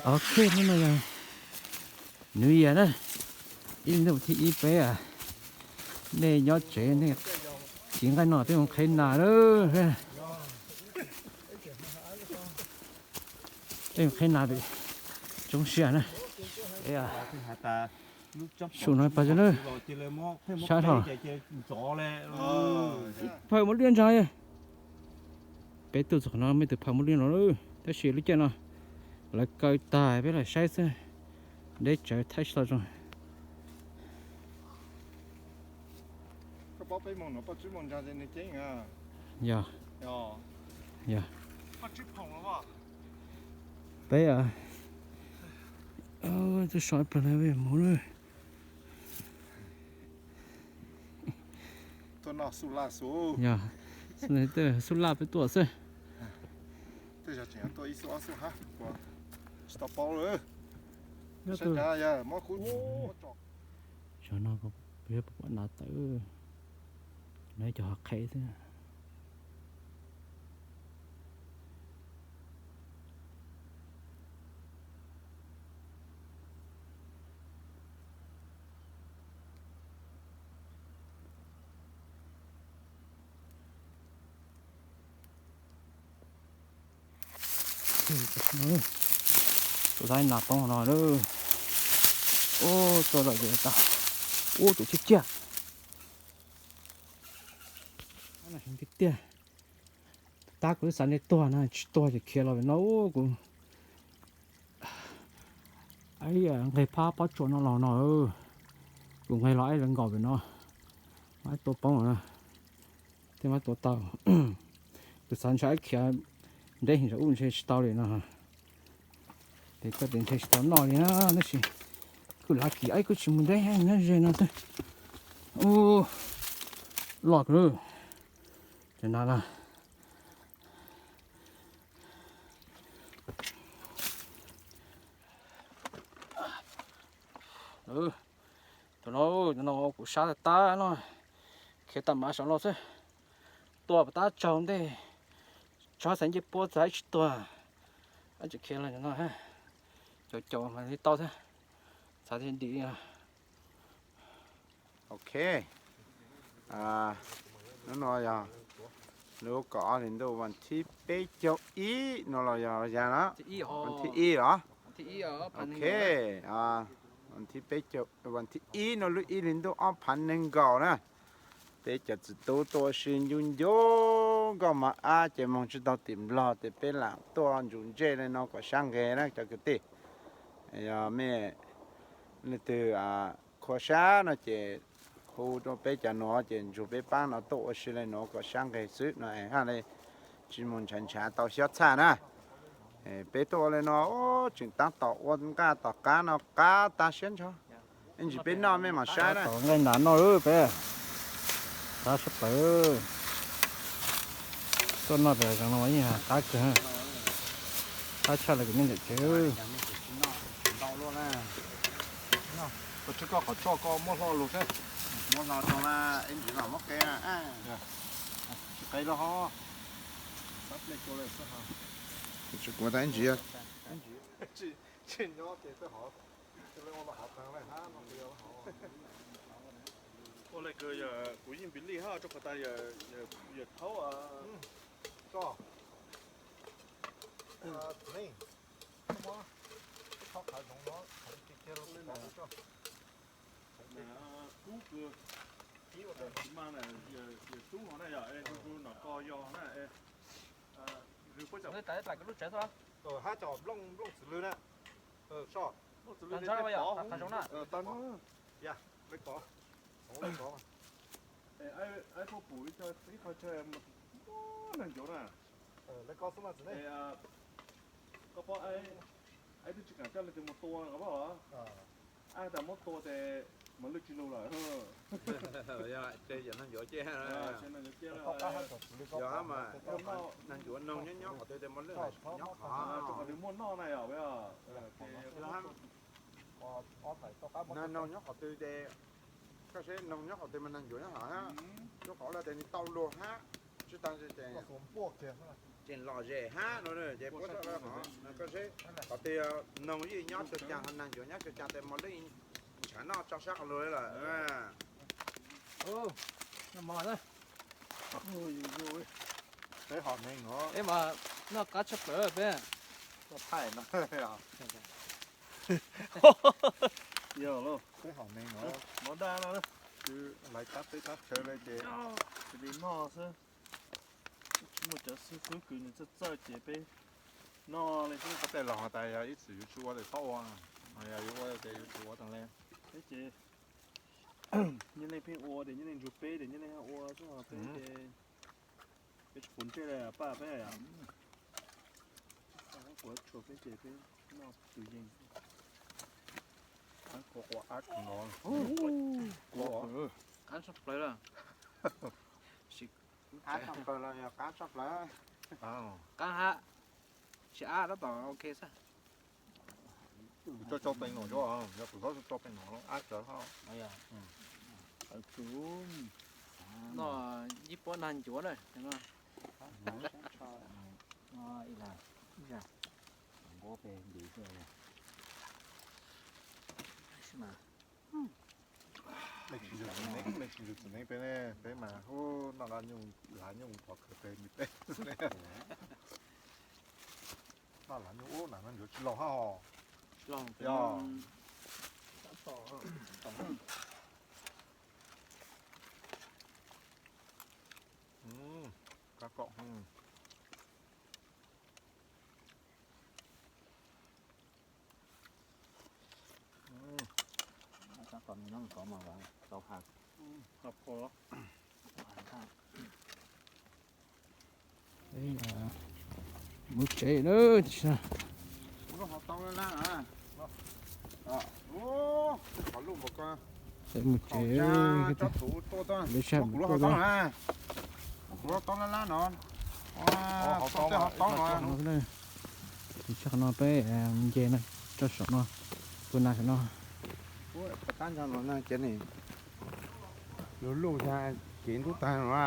Ok, hnub no yog New Year na, ib hlis ntuj thib ib peb, nej nyob tsev nej ceev nqaij no peb mus qheb nas lawm. Peb mus qheb nas pem tsoob siab na. Su no pais na, sab hlo. Phaw muab liab ntsa. Peb tuaj txog qhov no muaj ib tug phaw muab liab no, tab sis lub caij no lawv kaw tag peb los saib xwb, deb tsawv thaij tsis tau zoo. Yog, yog. Peb twb so ib plag na, peb mus na. Yog, xub laj peb tuaj xwb. Tsis tau paub lawm. Saib ntag, yog muab kuv, cov no peb pom nas tawm, no cov ho qhev xwb. Tus tab nas poob no lawm. Ub, tuaj lawm ces tas. Ub, tus ciaj ciaj. Tiag tiag. Tab kuv twb xav nej tuag na, tsis tuag ces khiav los pem no. Kuv nqeg phab pob tsuas no los no, kuv nqeg los ib lawv nkaum pem no, mas tua poob na, thiaj mam tua tau. Kuv xav ntshe ib khiav nreb heev ub ntshe tsis tau li no. Ces koj tias ntshe tsis tau noj li na, tab sis kuj lav kis ib kuj tsis mus nreb nyob ze no xwb. Ub, loj kawg. Ces no na. Tus no, no kuv sab tag tag no, khiav tag mav saum no xwb. Tua pov tab tsaug ntej, tsob xaiv ncej puab txav ib tsis tuag, tseem khiav los no, caum caum mas li tau thiab, txav thiaj dim. Ok, hnub no yog lub kaum ob hlis ntuj vas thib peb caug ib no los yog yag no, vas thib ib los? Ok, vas thib peb caug, vas thib ib no lub ib hlis ntuj ob phav nees nkaum na. Peb cov txiv tub tuaj ua si ncu ncu nkauj mov ab ces moog tsis tau tim Nplog ces peb lam tuaj ntsuas ntsej li no kom sab nqes na cov kwv tij. Yog mej leej twg khuv sab no ces hu rau peb cov nuav ces ntsug peb paab no tuaj ua si li nuav kom sab nqes xwb no es haj li tsis mus ntshav ntshav tau xyob txhaj na. Peb tuaj ua li no tseem taab tom ua nqaj tom qab no qab tag siab ntsho. Ib ntsis peb noj mej mam saib na. Nqaij nas noj peb, qab sab plaws. Tuaj noj pem zoov no yeej qab kawg, qab tshaj li kuv nyob ntawm tsev. Tus tsis koj qhov tsoj koj muab hlo lug seb. Muab hlo rau na, ib ntsis mam muab qe na. Tsis qe lawm ho. Tsis kuv tas ib ntsis. Tsis nyob ces twb hov. Ua le kws yog kuv yeej piv lij hab rua qhov tas yog thaub. Kub kws tsis mas yog tub hov na yog es hu hu nom ko yog na es. Hab cov nplooj txwv lw na. Soj. Nplooj txwv lw na. Aib puab pum ib qho chaw muaj neeg ncuav na. Koj paub aib twb tsis kam coj leej twg mus tua no paub. Aib tas muab tua tes mas lwj tsis lug lawm. Yog neeg ncuav ces, yog hab mas neeg ncuav noog nyob nyob qhov twg tes mas lwj nyob qhov. Nws muaj noj na yog. Neeg noog nyob qhov twg ces, koj saib noog nyob qhov twg mas neeg ncuav nyob hov hab. Lub qhov lawm tes nws tau luag hab, tsis tas ces Lom zem hab no ces puab sab koj seb, qhov tias noog yeej nyob xyoo caag, ho naag ncuav nyob xyoo caag tes mos lwj ntshav noj tso sab qhov lug lawm. Peb hom neeg os. Noj qab tshaj plaws peb. Thaij no. Yog lauj, peb hom neeg os. Mov daj no, laiv tab teb tab chaw le ces cia li noj xwb. Tsis muaj cov xib fwb kws nws txawj txawj ces peb noj li xwb. Koj tej laus has tas yog ib txwm yuav tsis ua tes txhob ua, yog yuav ua tes yuav tsum ua tag le. Peb ces nyiaj leej pheej ua tes nyiaj leej nrug peb tes nyiaj leej ua xwb, peb ces peb tsis quav ntsej li paj peb. Quav tshuaj peb ces peb noj tus yees. Qab tshaj plaws lawm. Qab tshaj plaws los yog qab tshaj plaws. Qab hab, tsis ab tab tom ok xwb. Kuv tso tso pem no, yog kuv txhob tso pem no ab tsawv ho. Noj ib puab nag ncuav na. Mej tsis ntug txiv neeb, mej tsis ntug txiv neeb peb ne, peb mas hu noj laj nyuj, laj nyuj pov khawv peg li peb. Noj laj nyuj ub na no yuav tsis laus hab os. Yog. Kab kom. Mus tsev lawm. Mus tsev, lawv sab mus tuaj. Tab sis qhov no peb nce no tso saum no, tua nas saum no. Lug luj tag kev ntub tag no na.